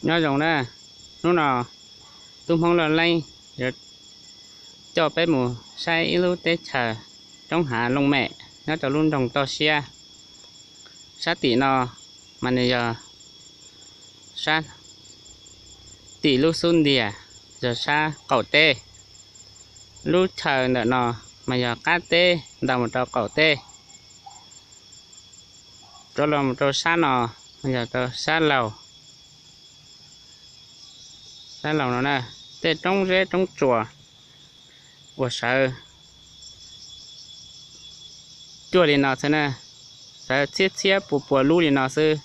Nyob zoo na, hnub no tub Hmoob Loj Leeb yuav coj peb mus saib ib lub teb chaws roob hav looj mem nyob rau lub nroog Toj Siab. Sab tim no mas nws yog sab tim lub xub ntiag, yog sab qaum teb. Lub chaw ntawm no mas yog qab teb ntaus mus rau qaum teb. Rov los mus rau sab no, yog rau sab laug, sab laug no na, tej roob zeb roob tsuas uas sawv cuag li no xwb na, sawv txhiab txhiab pua pua lub li no xwb.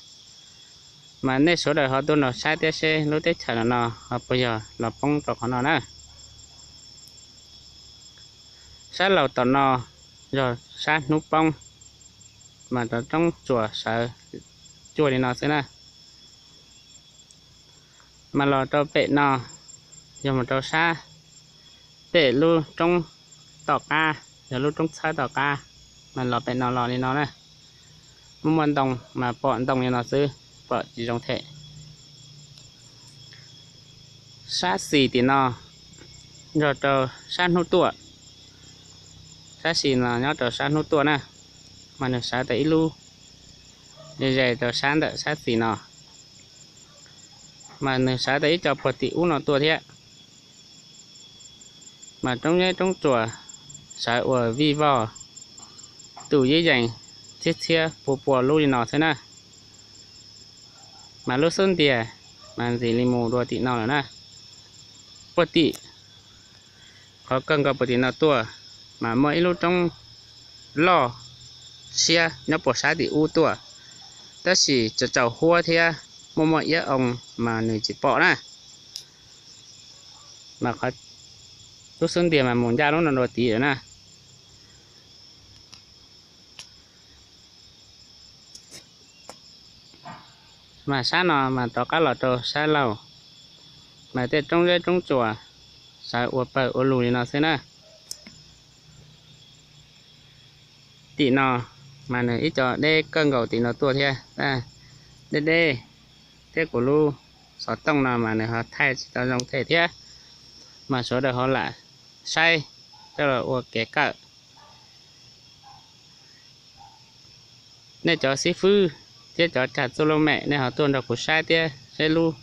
Mas nej sawv daws ho tuaj nrog saib thiab seb lub teb chaws no no ho puas yog los poob rau qhov no na. Sab laug tom no yog sab hnub poob, mas rov roob tsuas sawv cuag li no xwb na. Mas los rau pem no, yog mus rau sab pem lub roob tom qab, yog lub roob txhawb tom qab, mas los pem no los li no na. Muaj muaj ntoo mas pom ntoo li no xwb, pom tsis zoo them. Sab xis tim no yog rau sab hnub tuaj. Sab xis no nyob rau sab hnub tuaj na, mas nws sawv tau ib lub ze ze rau sab ntawm sab xis no, mas nws sawv tau ib co puag tim ub no tuaj thiab. Mas roob zeb roob tsuas sawv ua vij vog, tus yib yees txhiab txhiab pua pua lub li no xwb na. Mas lub xub ntiag mas ntxim li mus dua tim no lawm na. Puag tim qhov kawg nkaus puag tim no tuaj, mas muaj ib lub roob loj siab nyob puag sab tim ub tuaj, tab sis tsaus tsaus huab thiab muaj muaj iab oo mas nws tsis pom na. Mas lub xub ntiag mas mus ncaj lub no dua tid lawm na. Mas sab no mas rov qab los rau sab laug, mas tej roob zeb roob tsuas sawv ua pawg ua lug li no xwb na. Tim no mas nws ib co deb kawg nkaus tim no tuaj thiab, deb deb thiab kuv lub xov tooj no mas nws ho thaij tsis tau zoo them thiab, mas sawv daws ho lam saib coj los ua kev kawm. Nej cov xib fwb thiab cov tsag txuj looj mem nej ho tuaj nrog kuv saib thiab seb lub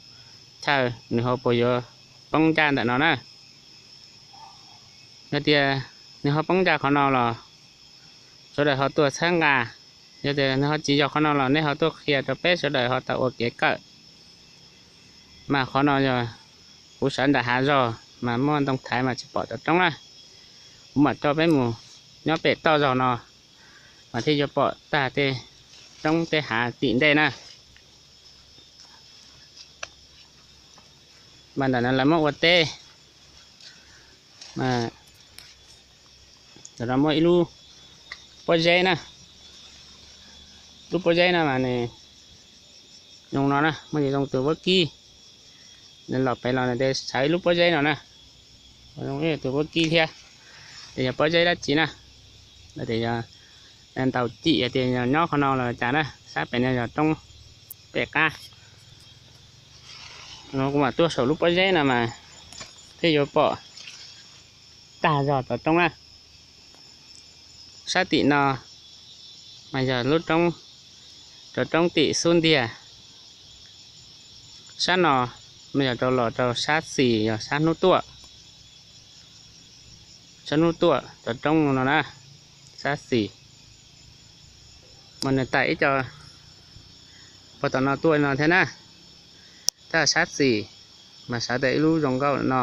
chaw nws ho puas yuav poob ncaj ntawm no na. Yog tias nws ho poob ncaj qhov no los sawv daws ho tuaj txhawb nqa, yog tias nws ho tsis yog qhov no los nej ho tuaj qhia rau peb sawv daws ho tau ua kev kawm. Mas qhov no yog kuv sawv nram hav zog mas muaj ntoo thaiv mas tsis pom rov roob na. Kuv mam coj peb mus nyob pem toj zog no mas thiaj yuav pom tag tej roob tej hav tim ntej na. Mas ntawm no lawv muab ua teb, ntawm no muaj ib lub pob zeb na. Lub pob zeb no mas nws zoo no na, muaj zoo tus vaub kib, nws los pem los nws tes sawv ib lub pob zeb no na, zoo tus vaub kib thiab. Ces yog pob zeb dab tsi na, tias yog ntaus cim tias yog nyob qhov no los cas na, sab pem no yog roob pem qab. Kuv mam tuaj saum lub pob zeb no mas thiaj yuav pom tag zog rov roob na. Sab tim no mas yog lub roob, rov roob tim xub ntiag. Sab no mas yog rau los rau sab xis yog sab hnub tuaj. Sab hnub tuaj rov roob no na, sab xis. Mas nws tawm ib co puag tom no tuaj no thiab na. Tab sab xis mas sawv tau ib lub zoo nkauj no.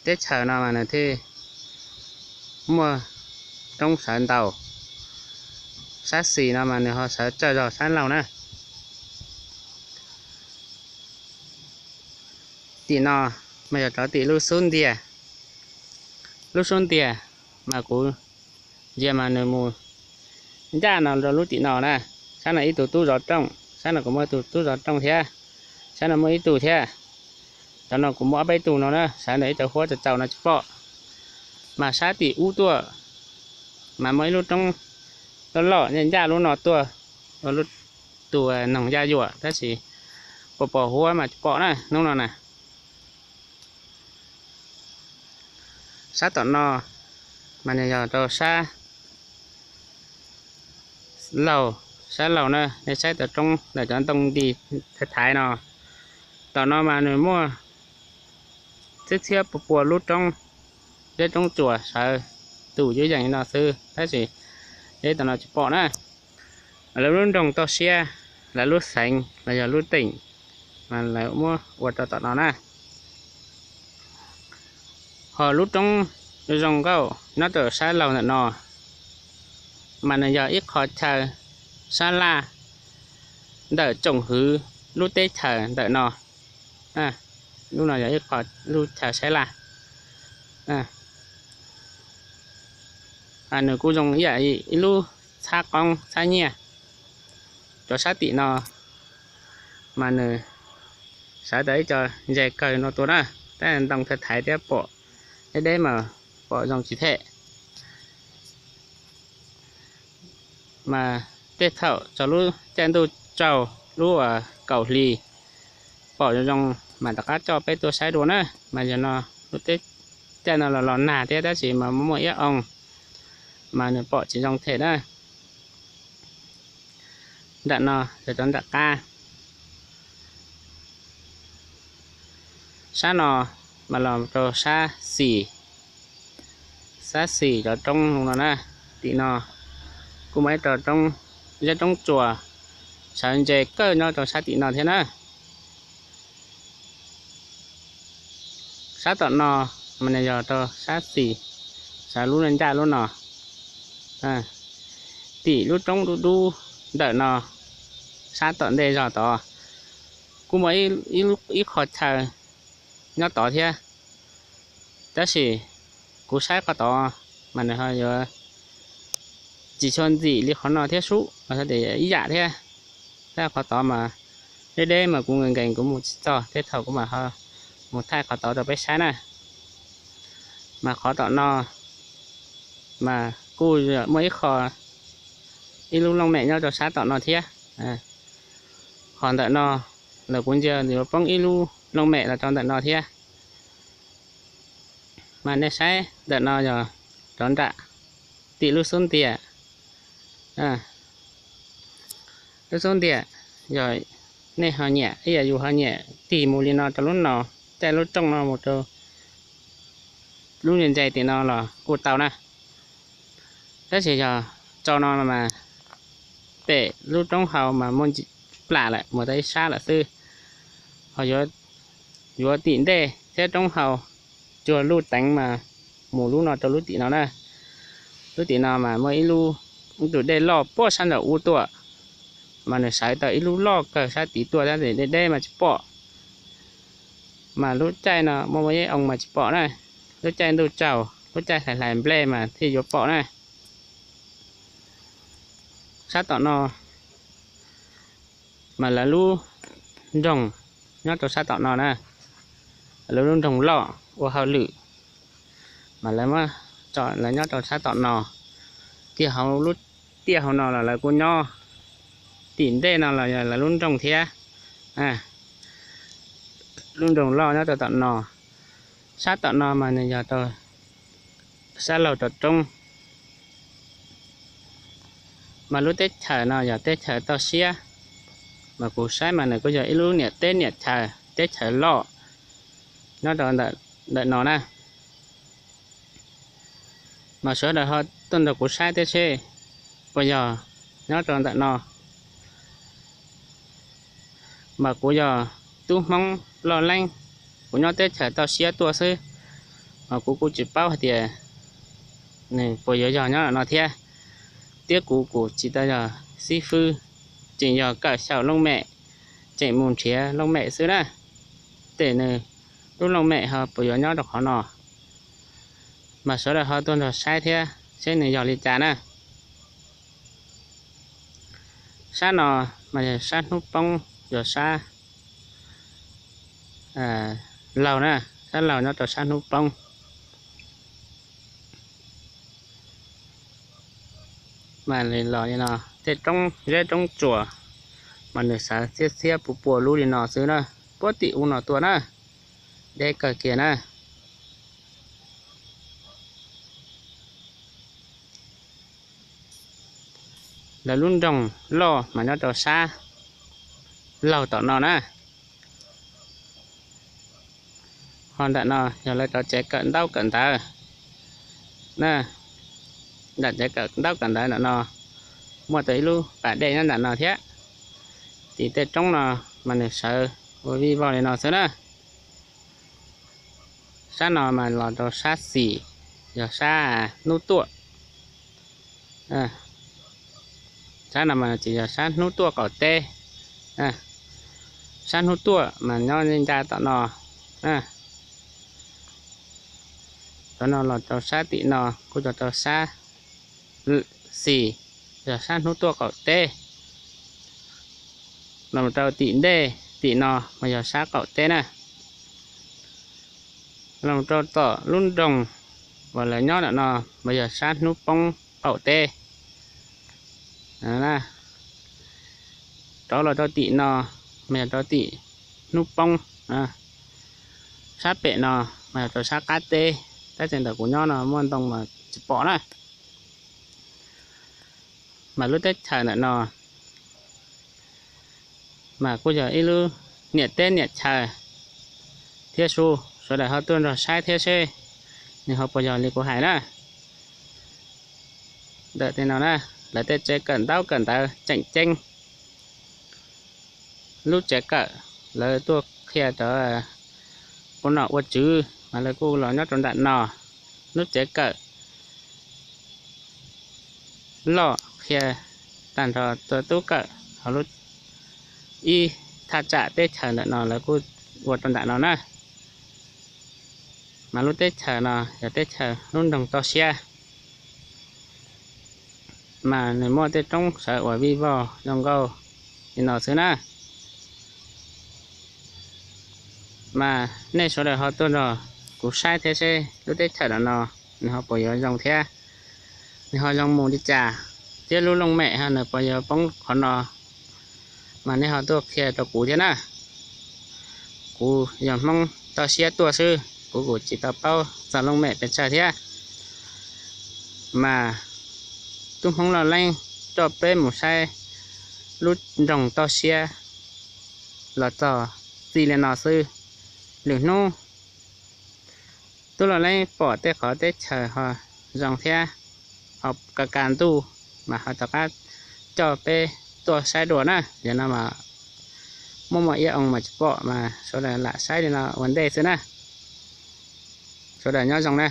Teb chaws no mas nws thiaj muaj roob sawv ntau. Sab xis no mas nws ho sawv tsawg zog sab laug na. Tim no mas yog rov tim lub xub ntiag. Lub xub ntiag mas kuv ntsia mas nws mus ncaj no rau lub tim no na. Sab no ib tug tub zov rooj, sab no kuv muaj ib tug tub zov rooj thiab, sab no muaj ib tug thiab. Cov no kuv muaj ob peb tug no na, sawv ntawm ib cov huab tsaus tsaus no tsis pom. Mas sab tim ub tuaj mas muaj ib lub roob loj loj ncaj lub no tuaj, ua lub tus noog yaj yuam, tab sis pos pos huab mas tsis pom na hnub no na. Sab tom no mas nws yog rau sab laug, sab laug na, nej saib tau roob ntawm cov ntoo nti thaiv thaiv no. Tom no mas nws muaj txhiab txhiab pua pua lub roob, zeb roob tsuas sawv tus yuav yeem li no xwb, tab sis zeb tom no tsis pom na. Lawv lub nroog toj siab, lawv lub xeev los yog lub teem, mas lawv muab ua rau tom no na. Ho lub roob zoo nkauj nyob rau sab laug ntawm no, mas nws yog ib qho chaw sab laj ntawm tsoom hwv lub teb chaws ntawm no. Lub no yog ib qho lub chaw sab laj. Nws kuj zoo ib yam ib lub txhab qoob txhab nyiaj. Cov sab tim no mas nws sawv tau ib co ntses kawg no tua na, tab ntoo thaiv thaiv thiab pom deb deb mas pom zoo tsis them. Mas tej thaum txog lub caij ntuj tsaus lub uas kaum hli pom zoo zoo mas rov qab coj peb tuaj saib dua na. Mas yog no lub teb caij no los los nag thiab tab sis mas muaj ib oo mas nws pom tsis zoo them na. Nram no yog cov nram qab. Sab no mas los rau sab xis, sab xis cov roob zoo no na. Tim no kuj muaj ib co roob, zeb roob tsuas sawv ntse kawg nyob rau sab tim no thiab na. Sab tom no mas nws yog rau sab xis, sawv lub ncaj lub no. Tim lub roob dub dub ntawm no, sab tom ntej zog tod kuj muaj ib qho chaw nyob tod thiab, tab sis kuv saib qhov tod mas nws ho yuav tsis tshua ntxim li qhov no thiab sub, los yog tias ib yam thiab. Tab qhov tod mas deb deb mas kuv nkees nkees kuv mus tsis txog, tej thaum kuv mam ho mus thaij qhov tod rau peb saib na. Mas qhov tom no mas kuj muaj ib qho, ib lub looj mem nyob rau sab tom no thiab. Qhov ntawm no lawv kuv ntsia yuav poob ib lub looj mem los rau ntawm no thiab. Mas nej saib ntawm no yog rov nram tim lub xub ntiag. Lub xub ntiag yog nej ho nyiam ib yam yus ho nyiam tig mus li no rau lub no, caij lub rooj no mus rau lub ntse ntse tim no los kuj tau na. Tab sis yog tso no mas pem lub roob hau mas muaj ntsis plam lawm, mus tau ib sab lawm xwb. Ho yuav tim ntej thiab roob hau cuag luj teev mas mus lub no rau lub tim no na. Lub tim no mas muaj ib lub, ib tus dej loj puag sab nraum ub tuaj, mas nws sawv tau ib lub loj kawg sab tid tuaj tab sis deb deb mas tsis pom. Mas lub caij no muaj muaj ib oo mas tsis pom na. Lub caij ntuj tsaus, lub caij hlais hlais nplej mas thiaj yuav pom na. Sab tom no mas lawv lub nroog nyob rau sab tom no na, lawv lub nroog loj ua hauj lwm, mas lawv muab tso lawv nyob rau sab tom no. Kiag hauv lub tiaj hauv no los lawv kuj nyob, tim ntej no los yog lawv lub nroog thiab. Lub nroog loj nyob rau tom no. Sab tom no mas nws yog rau sab laug rov roob. Mas lub teb chaws no yog teb chaws toj siab, mas kuv saib mas nws kuj yog ib lub niam teb niam chaws, teb chaws loj nyob rau ntawm no na. Mas sawv daws ho tuaj nrog kuv saib thiab seb puas yog nyob rau ntawm no. Mas kuv yog tub Hmoob loj leeb, kuv nyob teb chaws toj siab tuaj xwb, mas kuv kuj tsis paub hais tias nws puas yuav yog nyob no thiab. Thiab kuv kuj tsis tau yog xib fwb, tseem yog kawm xyaum looj mem, tseem mus nrhiav looj mem xwb na. Ces nws lub looj mem ho puas yuav nyob rau qhov no, mas sawv daws ho tuaj nrog saib thiab seb nws yog li cas na. Sab no mas yog sab hnub poob, yog sab laug na, sab laug nyob rau sab hnub poob. Mas los li no, tej roob zeb roob tsuas mas nws sawv txhiab txhiab puas puas lub li no xwb na, puag tim ub no tuaj na, deb kawg kiag na. Lawv lub nroog loj mas nyob rau sab laug tom no na. Ho nram no yog lawv cov tsev kawm ntaub kawm ntawv na. Nram tsev kawm ntaub kawm ntawv nram no muaj tau ib lub pas dej nyob nram no thiab. Tim tej roob no mas nws sawv ua vij vog li no xwb na. Sab no mas los rau sab xis, yog sab hnub tuaj. Sab no mas tsis yog sab hnub tuaj qaum teb. Sab hnub tuaj mas nyob ncaj tom no. Cov no los rau sab tim no kuj yog rau sab xis, yog sab hnub tuaj qaum teb. Los rau tim ntej tim no mas yog sab qaum teb na. Los rau tom lub nroog uas lawv nyob ntawm no mas yog sab hnub poob qaum teb. Rov los rau tim no mas yog rau tim hnub poob. Sab pem no mas yog rau sab qab teb, tab sis ntawm kuv nyob no muaj ntoo mas tsis pom na. Mas lub teb chaws ntawm no mas kuj yog ib lub niam teb niam chaws thiab su, sawv daws ho tuaj nrog saib thiab seb nws ho puas yog li kuv hais na. Ntawm tej no na, lawv tej tsev kawm ntaub kawm ntawv tseem ceeb. Lub tsev kawm lawv tuaj qhia rau ua nom ua tswv mas lawv kuj los nyob rau nram no. Lub tsev kawm loj qhia tag nrho rau tub kawm hauv lub ib thaj tsam teb chaws ntawm no lawv kuj ua rau nram no na. Mas lub teb chaws no yog teb chaws lub nroog Toj Siab, mas nws muaj tej roob sawv uas vij vog zoo nkauj li no xwb na. Mas nej sawv daws ho tuaj nrog kuv saib thiab seb lub teb chaws no nws ho puas yuav zoo thiab nws ho zoo mus li cas, thiab lub looj mem ho nws puas yuav poob qhov no, mas nej ho tuaj qhia rau kuv thiab na. Kuv yog Hmoob Toj Siab tuaj xwb, kuv kuj tsis tau paub txog looj mem pes tsawg thiab. Mas tub Hmoob Loj Leeb coj peb mus saib lub nroog Toj Siab los txog txij li no xwb. Lwm hnub tub Loj Leeb pom tej qhov teb chaws ho zoo thiab ho ka ka ntuj mas ho rov qab coj peb tuaj saib dua na. Yog no mas muaj muaj ib oo mas tsis pom mas sawv daws lam saib li no ua ntej xwb na. Sawv daws nyob zoo na.